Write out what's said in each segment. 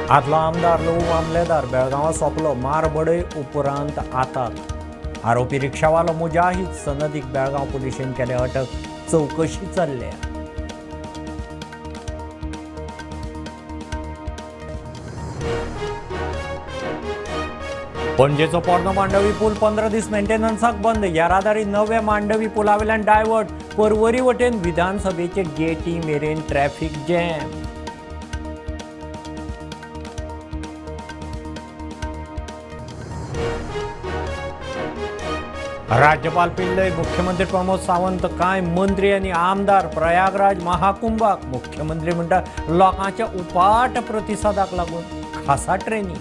आदलो आमदार लवू मामलेदार बेळगांवां सोंपलो, मारबडय उपरांत आताक. आरोपी रिक्षावालो मुजाहीद सनदीक बेळगांव पुलिशेन केले अटक, चवकशी चल्ल्या. पणजेचो पोरणो मांडवी पूल 15 दीस मेंटेनन्साक बंद. येरादारी नव्या मांडवी पुलावेल्यान डायवर्ट. पर्वरी वटेन विधानसभेचे गेटी मेरेन ट्रॅफिक जॅम. राज्यपाल पिल्लई, मुख्यमंत्री प्रमोद सावंत, कांय मंत्री आनी आमदार प्रयागराज महाकुंभाक. मुख्यमंत्री म्हणटा लोकांच्या उपाट प्रतिसादाक लागून खासा ट्रेनी.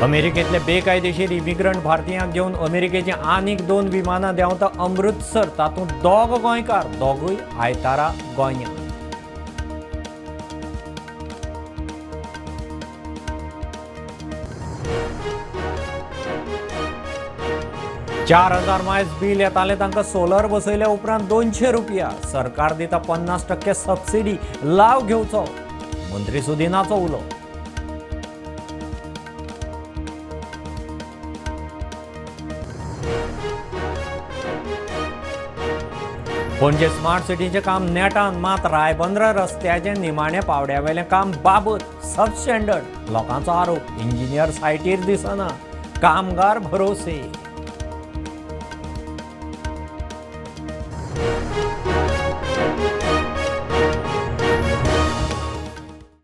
अमेरिकेतले बेकायदेशीर इमिग्रंट भारतीयांक घेवन अमेरिकेची आनीक 2 विमानां देंवता अमृतसर. तातूंत 2 गोंयकार, दोगूय आयतारा गोंयांत. 4000 मायल्स बील येतालें तांकां सोलर बसयल्या उपरांत 200 रुपया. सरकार दिता 50% सबसिडी, लाव घेवचो, मंत्री सुदिनाचो उलो. पणजे स्मार्ट सिटीचें काम नेटान, मात रायबंद्रा रस्त्याचें निमाण्या पावड्यावेलें काम बाबत, सबस्टँडर्ड. लोकांचो आरोप, इंजिनियर सायटीर दिसना, कामगार भरोसे.